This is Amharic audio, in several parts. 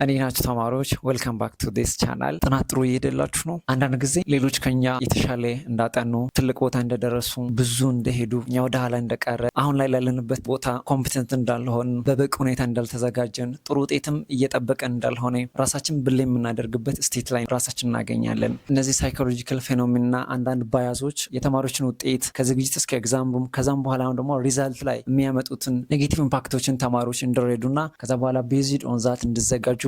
እንዴት ናችሁ ተማሪዎች? Welcome back to this channel። ጥናት ጥሩ እየሄደላችሁ ነው? አንዳንድ ጊዜ ሌሎች ከኛ የተሻለ እንዳጠኑ፣ ትልቅ ቦታ እንደደረሱ፣ ብዙ እንደሄዱ፣ እኛ ወደ ኋላ እንደቀረን፣ አሁን ላይ ላለንበት ቦታ competent እንዳልሆን፣ በበቂ ሁኔታ እንዳልተዘጋጀን፣ ጥሩ ውጤትም እየጠበቀን እንዳልሆነ ራሳችን blame የምናደርግበት state ላይ ራሳችን እናገኛለን። እነዚህ psychological phenomena፣ አንዳንድ bias ኦች የተማሪዎችን ውጤት ከዝግጅት እስከ exam room ከዛም በኋላ ደግሞ result ላይ የሚያመጡትን negative impact ኦችን ተማሪዎች እንዲረዱና ከዛ በኋላ based on that እንዲዘጋጁበት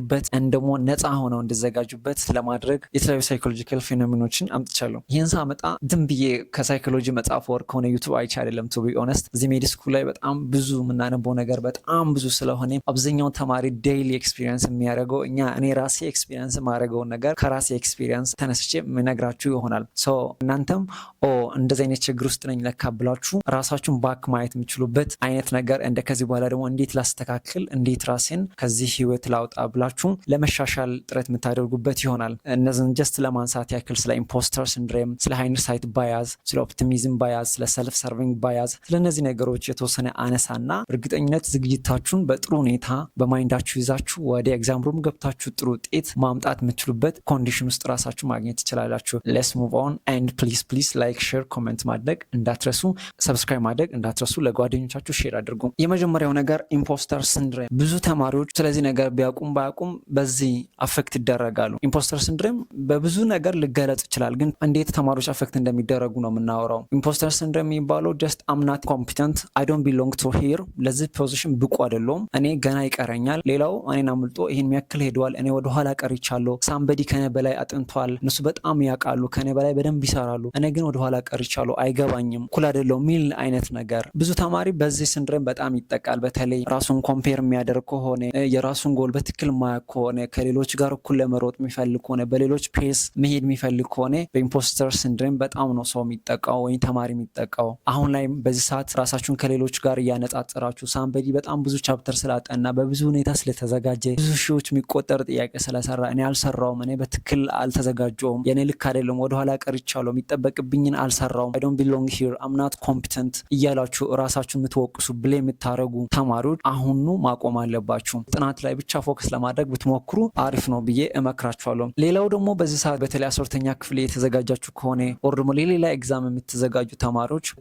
ደግሞ ነፃ ሆነው እንዲዘጋጁበት ለማድረግ የተለያዩ psychological phenomena ኦችን አምጥቻለሁ። ይህን ሳመጣ ዝም ብዬ ከ psychology መጽሐፍ or ከሆነ YouTube አይቼ አይደለም። To be honest፣ እዚህ med school ላይ በጣም ብዙ የምናነበው ነገር በጣም ብዙ ስለሆነ አብዛኛው ተማሪ daily experience የሚያደርገው እኛ እኔ ራሴ experience የማደርገውን ነገር ከራሴ experience ተነስቼ የምነግራችሁ ይሆናል። So እናንተም "ኦ፣ እንደዚህ አይነት ችግር ውስጥ ነኝ ለካ" ብላችሁ ራሳችሁን back ማየት የምትችሉበት አይነት ነገር እንደ ከዚህ በኋላ ደግሞ እንዴት ላስተካክል፣ እንዴት ራሴን ከዚህ ህይወት ላውጣ ብላችሁ ለመሻሻል ጥረት የምታደርጉበት ይሆናል። እነዚህን just ለማንሳት ያክል ስለ imposter syndrome፣ ስለ hindsight bias፣ ስለ optimism bias፣ ስለ self serving bias፣ ስለ እነዚህ ነገሮች የተወሰነ አነሳና እርግጠኝነት ዝግጅታችሁን በጥሩ ሁኔታ በ mind ኣችሁ ይዛችሁ ወደ exam room ገብታችሁ ጥሩ ውጤት ማምጣት የምትችሉበት condition ውስጥ ራሳችሁ ማግኘት ትችላላችሁ። Let's move on and please, please like፣ share፣ comment ማድረግ እንዳትረሱ፣ subscribe ማድረግ እንዳትረሱ፣ ለጓደኞቻችሁ share አድርጉ። የመጀመሪያው ነገር imposter syndrome። ብዙ ተማሪዎች ስለዚህ ነገር ቢያውቁም ባያውቁም በዚህ affect ይደረጋሉ። Imposter syndrome በብዙ ነገር ሊገለጽ ይችላል፣ ግን እንዴት ተማሪዎች affect እንደሚደረጉ ነው የምናወራው። Imposter syndrome የሚባለው just "I'm not competent, I don't belong to here፣ ለዚህ position ብቁ አይደለሁም፣ እኔ ገና ይቀረኛል፣ ሌላው እኔን አምልጦ ይህን ያክል ሄደዋል፣ እኔ ወደኋላ ቀርቻለሁ፣ somebody ከኔ በላይ አጥንቷል፣ እነሱ በጣም ያውቃሉ፣ ከኔ በላይ በደንብ ይሰራሉ፣ እኔ ግን ወደኋላ ቀርቻለሁ፣ አይገባኝም፣ እኩል አይደለሁም" የሚል አይነት ነገር። ብዙ ተማሪ በዚህ syndrome በጣም ይጠቃል። በተለይ ራሱን compare የሚያደርግ ከሆነ፣ የራሱን ጎል በትክክል የማያውቅ ከሆነ፣ ከሌሎች ጋር እኩል ለመሮጥ የሚፈልግ ከሆነ፣ በሌሎች pace መሄድ የሚፈልግ ከሆነ በ imposter syndrome በጣም ነው ሰው የሚጠቃው ወይም ተማሪ የሚጠቃው። አሁን ላይ በዚህ ሰዓት ራሳችሁን ከሌሎች ጋር እያነጻጸራችሁ፣ somebody በጣም ብዙ chapter ስላጠና፣ በብዙ ሁኔታ ስለተዘጋጀ፣ ብዙ ሺዎች የሚቆጠር ጥያቄ ስለሰራ እኔ አልሰራውም፣ እኔ በትክክል አልተዘጋጀውም፣ የኔ ልክ አይደለም፣ ወደኋላ ቀርቻለሁ፣ የሚጠበቅብኝን አልሰራውም፣ I don't belong here, I'm not competent እያላችሁ ራሳችሁን የምትወቅሱ፣ blame የምታደርጉ ተማሪዎች አሁኑ ማቆም አለባችሁ። ጥናት ላይ ብቻ focus ለማድረግ ብትሞክሩ አሪፍ ነው ብዬ እመክራችኋለሁ። ሌላው ደግሞ በዚህ ሰዓት በተለይ 12ኛ ክፍል የተዘጋጃችሁ ከሆነ or ደግሞ ለሌላ exam የምትዘጋጁ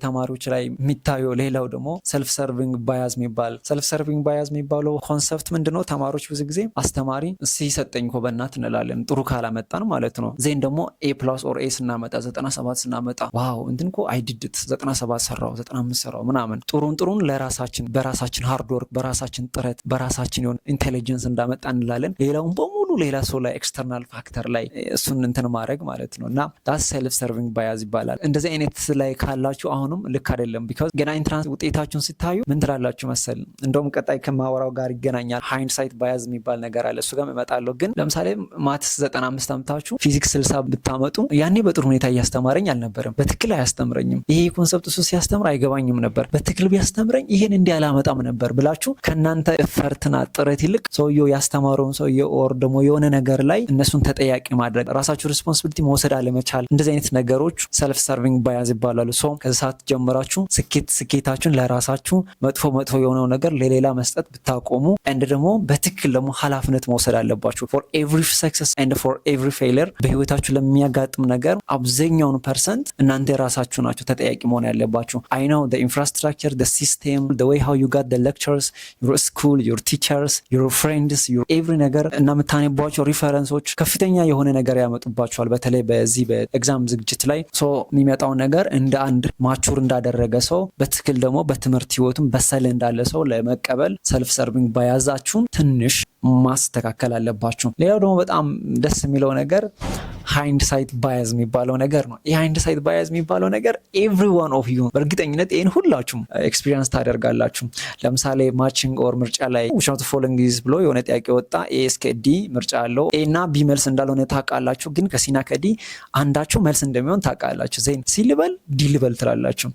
ተማሪዎች ላይ የሚታየው ሌላው ደግሞ self serving bias የሚባል። Self serving bias የሚባለው concept ምንድነው? ተማሪዎች ብዙ ጊዜ አስተማሪ C ሰጠኝ እኮ በእናት እንላለን፣ ጥሩ ካላመጣን ማለት ነው። Then ደግሞ A plus or A ስናመጣ፣ 97 ስናመጣ፣ "Wow፣ እንትን እኮ I did it፣ 97 ሰራው፣ 95 ሰራው" ምናምን፣ ጥሩን ጥሩን ለራሳችን በራሳችን hard work፣ በራሳችን ጥረት፣ በራሳችን የሆነ intelligence እንዳመጣ እንላለን። ሌላውን በሙሉ ሌላ ሰው ላይ፣ external factor ላይ እሱን እንትን ማድረግ ማለት ነው እና that's self serving bias ይባላል። እንደዚህ አይነት ላይ ካላችሁ አሁንም ልክ አይደለም። Because ገና entrance ውጤታችሁን ስታዩ ምን ትላላችሁ መሰል? እንደውም ቀጣይ ከማወራው ጋር ይገናኛል። Hindsight bias የሚባል ነገር አለ። እሱ ጋር እመጣለሁ። ግን ለምሳሌ maths 95 አምጥታችሁ ፊዚክስ 60 ብታመጡ ያኔ በጥሩ ሁኔታ እያስተማረኝ አልነበረም፣ በትክክል አያስተምረኝም፣ ይሄ concept እሱ ሲያስተምር አይገባኝም ነበር፣ በትክክል ቢያስተምረኝ ይሄን እንዲህ አላመጣም ነበር ብላችሁ ከእናንተ effort ና ጥረት ይልቅ ሰውየው ያስተማረውን ሰውየው or ደግሞ የሆነ ነገር ላይ እነሱን ተጠያቂ ማድረግ፣ ራሳችሁ responsibility መውሰድ አለመቻል፣ እንደዚህ አይነት ነገሮች self serving bias ይባላሉ። So ከዚህ ሰዓት ጀምራችሁ ስኬት ስኬታችሁን ለራሳችሁ፣ መጥፎ መጥፎ የሆነው ነገር ለሌላ መስጠት ብታቆሙ and ደግሞ በትክክል ደግሞ ኃላፊነት መውሰድ አለባችሁ። For every success and for every failure፣ በህይወታችሁ ለሚያጋጥም ነገር አብዛኛውን percent እናንተ የራሳችሁ ናችሁ ተጠያቂ መሆን ያለባችሁ። I know infrastructure, system, way how you got lectures, your school, your teachers, your friends, your every ነገር እና የምታነቧቸው reference ኦች ከፍተኛ የሆነ ነገር ያመጡባቸዋል። በተለይ በዚህ በ exam ዝግጅት ላይ። So የሚመጣውን ነገር እንደ አንድ mature እንዳደረገ ሰው፣ በትክክል ደግሞ በትምህርት ህይወቱም በሰል እንዳለ ሰው ለመቀበል self serving bias ኣችሁን ትንሽ ማስተካከል አለባችሁ። ሌላው ደግሞ በጣም ደስ የሚለው ነገር hindsight bias የሚባለው ነገር ነው። ይህ hindsight bias የሚባለው ነገር every one of you በእርግጠኝነት ይህን ሁላችሁም experience ታደርጋላችሁ። ለምሳሌ matching or ምርጫ ላይ "which of the following is" ብሎ የሆነ ጥያቄ ወጣ። A እስከ D ምርጫ አለው። A እና B መልስ እንዳልሆነ ታውቃላችሁ፣ ግን ከ C ና ከ D አንዳቸው መልስ እንደሚሆን ታውቃላችሁ። Then C ልበል D ልበል ትላላችሁ።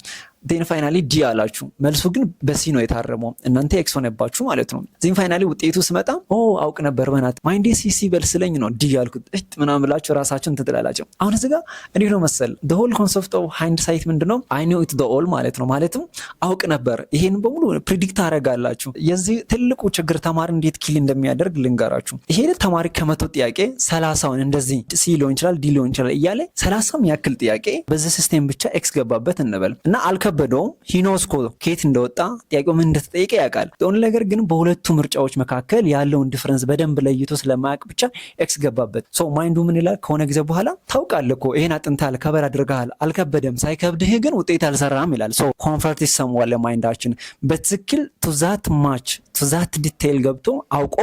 Then finally D አላችሁ። መልሱ ግን በ C ነው የታረመው። እናንተ X ሆነባችሁ ማለት ነው። Then finally ውጤቱ ስመጣ "ኦ፣ አውቅ ነበር፣ በናት mind ኤ C C በል ስለኝ ነው D ያልኩት" እት ምናምን ብላችሁ ራሳችሁን ትጥላላችሁ። አሁን እዚህ ጋር እንዲህ ነው መሰል whole concept of hindsight ምንድነው? I knew it all ማለት ነው። ማለትም አውቅ ነበር፣ ይሄን በሙሉ predict አደርጋላችሁ። የዚህ ትልቁ ችግር ተማሪ እንዴት kill እንደሚያደርግ ልንገራችሁ። ይሄ ተማሪ ከ100 ጥያቄ 30ውን እንደዚህ C ሊሆን ይችላል፣ D ሊሆን ይችላል እያለ 30ም ያክል ጥያቄ በዚህ system ብቻ X ገባበት እንበል እና አልከበደውም። He knows ኮ ከየት እንደወጣ፣ ጥያቄው ምን እንደተጠየቀ ያውቃል። ሆነ ነገር ግን በሁለቱ ምርጫዎች መካከል ያለውን difference በደንብ ለይቶ ስለማያውቅ ብቻ X ገባበት። So mind ኡ ምን ይላል? ከሆነ ጊዜ በኋላ "ታውቃለህ እኮ፣ ይሄን አጥንተሃል፣ cover አድርገሃል፣ አልከበደም፣ ሳይከብድህ ግን ውጤት አልሰራም" ይላል። So comfort ይሰማዋል mind ኣችን። በትክክል to that much, to that detail ገብቶ አውቆ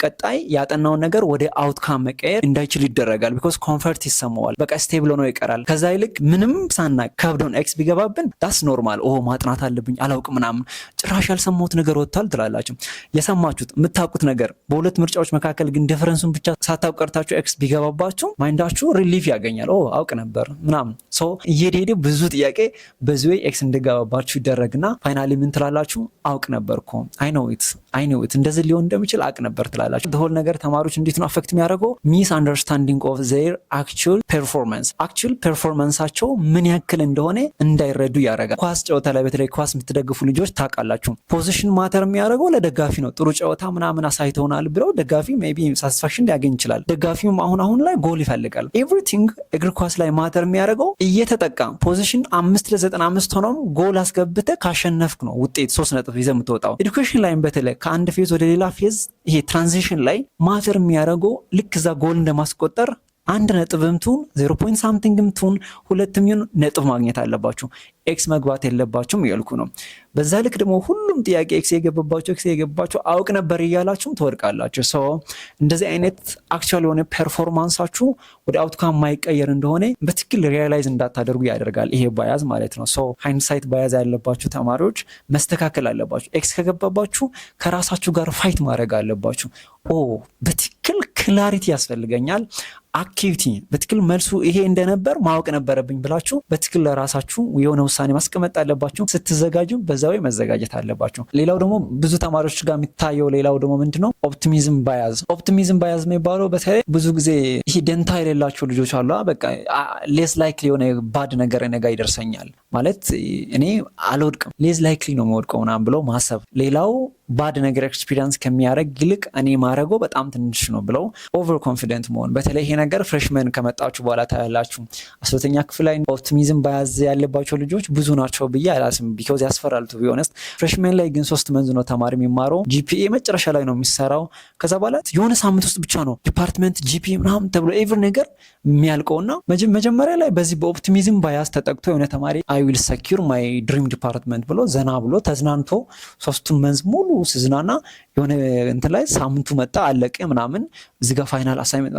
ቀጣይ ያጠናውን ነገር ወደ outcome መቀየር እንዳይችል ይደረጋል። Because comfort ይሰማዋል። በቃ stable ሆኖ ይቀራል። ከዛ ይልቅ ምንም ሳናቅ ከብዶን X ቢገባብን that's normal። "ኦ፣ ማጥናት አለብኝ፣ አላውቅም ምናምን፣ ጭራሽ ያልሰማሁት ነገር ወጥቷል" ትላላችሁ። የሰማችሁት፣ የምታውቁት ነገር በሁለት ምርጫዎች መካከል ግን difference ኡን ብቻ ሳታውቅ ቀርታችሁ X ቢገባባችሁ mind ኣችሁ relief ያገኛል። "ኦ፣ አውቅ ነበር" ምናምን። So እየሄደ ብዙ ጥያቄ በዚህ way X እንዲገባባችሁ ይደረግና finally ምን ትላላችሁ? "አውቅ ነበር እኮ፣ I know it, I know it፣ እንደዚህ ሊሆን እንደሚችል አውቅ ነበር" ትላላችሁ። Whole ነገር ተማሪዎች እንዴት ነው affect የሚያደርገው? Misunderstanding of their actual performance፣ actual performance ኣቸው ምን ያክል እንደሆነ እንዳይረዱ ያደርጋል። ኳስ ጨዋታ ላይ በተለይ ኳስ የምትደግፉ ልጆች ታውቃላችሁ። Position matter የሚያደርገው ለደጋፊ ነው። ጥሩ ጨዋታ ምናምን አሳይተውናል ብለው ደጋፊ maybe satisfaction ሊያገኝ ይችላል። ደጋፊውም አሁን አሁን ላይ ጎል ይፈልጋል። Everything እግር ኳስ ላይ matter የሚያደርገው እየተጠቃ position 5 ለ95 ሆኖም ጎል አስገብተህ ካሸነፍክ ነው ውጤት 3 ነጥብ ይዘህ የምትወጣው። Education ላይም በተለይ ከአንድ phase ወደ ሌላ phase ይሄ transition ላይ matter የሚያደርገው ልክ እዛ ጎል እንደማስቆጠር 1 ነጥብም ትሁን፣ zero point something ም ትሁን፣ ሁለትም ይሁን ነጥብ ማግኘት አለባችሁ። X መግባት የለባችሁም እያልኩ ነው። በዛ ልክ ደግሞ ሁሉም ጥያቄ X የገባባቸው፣ X የገባቸው "አውቅ ነበር" እያላችሁም ትወድቃላችሁ። So እንደዚህ አይነት actual የሆነ performance ኣችሁ ወደ outcome ማይቀየር እንደሆነ በትክክል realize እንዳታደርጉ ያደርጋል ይሄ bias ማለት ነው። So hindsight bias ያለባችሁ ተማሪዎች መስተካከል አለባችሁ። X ከገባባችሁ ከራሳችሁ ጋር fight ማድረግ አለባችሁ። "ኦ፣ በትክክል clarity ያስፈልገኛል፣ acuity፣ በትክክል መልሱ ይሄ እንደነበር ማወቅ ነበረብኝ" ብላችሁ በትክክል ለራሳችሁ የሆነ ውሳኔ ማስቀመጥ አለባችሁ። ስትዘጋጁ በዛ way መዘጋጀት አለባችሁ። ሌላው ደግሞ ብዙ ተማሪዎች ጋር የሚታየው ሌላው ደግሞ ምንድነው? Optimism bias። Optimism bias የሚባለው በተለይ ብዙ ጊዜ ይሄ ደንታ የሌላቸው ልጆች አሉ። በቃ less likely የሆነ bad ነገር እኔ ጋ ይደርሰኛል ማለት፣ እኔ አልወድቅም፣ less likely ነው የምወድቀው ምናምን ብለው ማሰብ። ሌላው bad ነገር experience ከሚያደርግ ይልቅ እኔ ማድረገው በጣም ትንሽ ነው ብለው over confident መሆን። በተለይ ይሄ ነገር freshman ከመጣችሁ በኋላ ታያላችሁ። 12ኛ ክፍል ላይ optimism bias ያለባቸው ልጆች ብዙ ናቸው ብዬ አላስብም። Because ያስፈራል to be honest። Freshman ላይ ግን 3 months ነው ተማሪ የሚማረው። GPA መጨረሻ ላይ ነው የሚሰራው። ከዛ በኋላ የሆነ ሳምንት ውስጥ ብቻ ነው department፣ GPA ምናምን ተብሎ every ነገር የሚያልቀውና መጀመሪያ ላይ በዚህ በ optimism bias ተጠቅቶ የሆነ ተማሪ "I will secure my dream department" ብሎ ዘና ብሎ ተዝናንቶ 3ቱን months ሙሉ ሲዝናና የሆነ እንትን ላይ ሳምንቱ መጣ፣ አለቀ ምናምን፣ እዚህ ጋር final assignment፣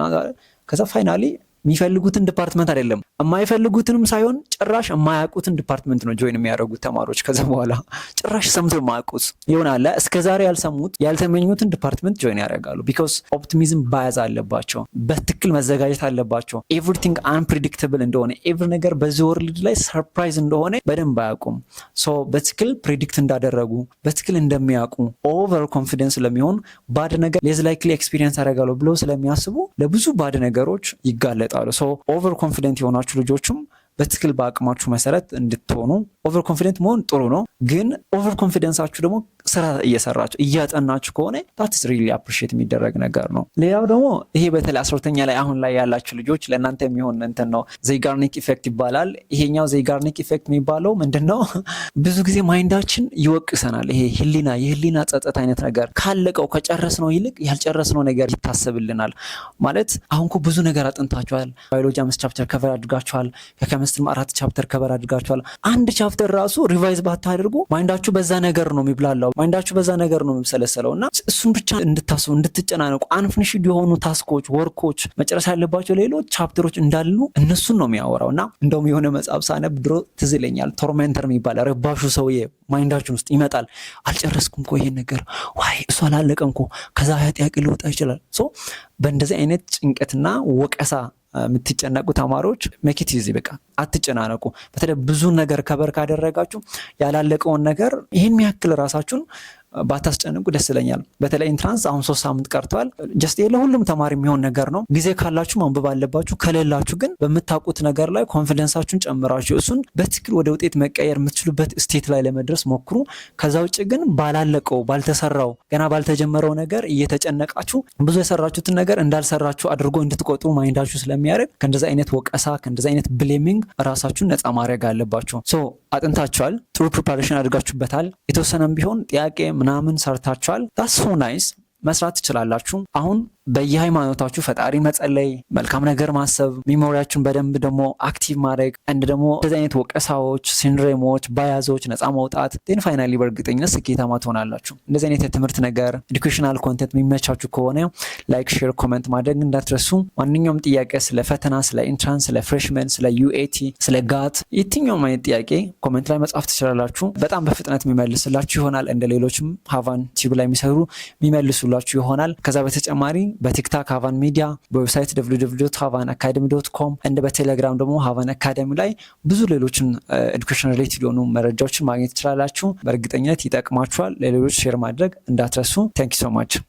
ከዛ finally የሚፈልጉትን department አይደለም፣ የማይፈልጉትንም ሳይሆን ጭራሽ የማያውቁትን department ነው join የሚያደርጉት ተማሪዎች። ከዛ በኋላ ጭራሽ ሰምቶ የማያውቁት ይሆናል፣ እስከ ዛሬ ያልሰሙት፣ ያልተመኙትን department join ያደርጋሉ። Because optimism bias አለባቸው። በትክክል መዘጋጀት አለባቸው። Everything unpredictable እንደሆነ፣ every ነገር በዚህ world ላይ surprise እንደሆነ በደንብ አያውቁም። So በትክክል predict እንዳደረጉ፣ በትክክል እንደሚያውቁ over confidence ስለሚሆን bad ነገር less likely experience ያደርጋሉ ብለው ስለሚያስቡ ለብዙ bad ነገሮች ይጋለጣሉ። So over confident የሆናችሁ ልጆችም በትክክል በአቅማችሁ መሰረት እንድትሆኑ። Over confident መሆን ጥሩ ነው፣ ግን over confidence ኣችሁ ደግሞ ስራ እየሰራችሁ፣ እያጠናችሁ ከሆነ that's really appreciate የሚደረግ ነገር ነው። ሌላው ደግሞ ይሄ በተለይ 12ኛ ላይ አሁን ላይ ያላችሁ ልጆች ለእናንተ የሚሆን እንትን ነው። Zeigarnik effect ይባላል። ይሄኛው Zeigarnik effect የሚባለው ምንድን ነው? ብዙ ጊዜ mind ኣችን ይወቅሰናል። ይሄ ህሊና፣ የህሊና ጸጸት አይነት ነገር፣ ካለቀው ከጨረስነው ይልቅ ያልጨረስነው ነገር ይታሰብልናል። ማለት አሁን እኮ ብዙ ነገር አጥንታችኋል። ባዮሎጂ አምስት chapter cover አድርጋችኋል። ከኬሚስትሪም አራት chapter cover አድርጋችኋል። አንድ chapter ራሱ revise ባታደርጉ mind ኣችሁ በዛ ነገር ነው የሚብላላው። Mind ኣችሁ በዛ ነገር ነው የሚብሰለሰለው እና እሱን ብቻ እንድታስቡ፣ እንድትጨናነቁ፣ unfinished የሆኑ task ኦች፣ work ኦች፣ መጨረስ ያለባቸው ሌሎች chapter ኦች እንዳሉ እነሱን ነው የሚያወራው። እና እንደውም የሆነ መጽሐፍ ሳነብ ድሮ ትዝ ይለኛል። Tormentor የሚባል ረባሹ ሰውዬ mind ኣችን ውስጥ ይመጣል። "አልጨረስኩም እኮ ይሄን ነገር፣ ዋይ፣ እሱ አላለቀም እኮ፣ ከዛ ጥያቄ ሊወጣ ይችላል።" So በእንደዚህ አይነት ጭንቀትና ወቀሳ የምትጨነቁ ተማሪዎች፣ make it easy፣ በቃ አትጨናነቁ። በተለይ ብዙ ነገር cover ካደረጋችሁ ያላለቀውን ነገር ይህን ያክል ራሳችሁን ባታስጨንቁ ደስ ይለኛል። በተለይ entrance አሁን 3 ሳምንት ቀርተዋል። Just ለሁሉም ተማሪ የሚሆን ነገር ነው። ጊዜ ካላችሁ ማንበብ አለባችሁ። ከሌላችሁ ግን በምታውቁት ነገር ላይ confidence ኣችሁን ጨምራችሁ እሱን በትክክል ወደ ውጤት መቀየር የምትችሉበት state ላይ ለመድረስ ሞክሩ። ከዛ ውጭ ግን ባላለቀው፣ ባልተሰራው፣ ገና ባልተጀመረው ነገር እየተጨነቃችሁ ብዙ የሰራችሁትን ነገር እንዳልሰራችሁ አድርጎ እንድትቆጥሩ mind ኣችሁ ስለሚያደርግ ከእንደዚ አይነት ወቀሳ፣ ከእንደዚ አይነት blaming ራሳችሁን ነፃ ማድረግ አለባችሁ። So አጥንታችኋል፣ ጥሩ preparation አድርጋችሁበታል። የተወሰነም ቢሆን ጥያቄ ምናምን ሰርታችኋል። That's so nice፣ መስራት ትችላላችሁ። አሁን በየሃይማኖታችሁ ፈጣሪ መጸለይ፣ መልካም ነገር ማሰብ፣ memory ያችሁን በደንብ ደግሞ active ማድረግ፣ and ደግሞ እንደዚህ አይነት ወቀሳዎች፣ syndrome ኦች፣ bias ኦች ነፃ መውጣት፣ then finally በእርግጠኝነት ስኬታማ ትሆናላችሁ። እንደዚህ አይነት የትምህርት ነገር፣ educational content የሚመቻችሁ ከሆነ like፣ share፣ comment ማድረግ እንዳትረሱ። ማንኛውም ጥያቄ ስለ ፈተና፣ ስለ entrance፣ ስለ freshman፣ ስለ UAT፣ ስለ GAT፣ የትኛውም አይነት ጥያቄ comment ላይ መጻፍ ትችላላችሁ። በጣም በፍጥነት የሚመልስላችሁ ይሆናል። እንደ ሌሎችም ሀቫን ቲዩብ ላይ የሚሰሩ የሚመልሱላችሁ ይሆናል። ከዛ በተጨማሪ በቲክታክ ሀቫን ሚዲያ፣ በ website ሀቫን አካደሚ.com፣ እንደ በቴሌግራም ደግሞ ሀቫን አካደሚ ላይ ብዙ ሌሎችን education related የሆኑ መረጃዎችን ማግኘት ትችላላችሁ። በእርግጠኝነት ይጠቅማችኋል። ለሌሎች share ማድረግ እንዳትረሱ። Thank you so much.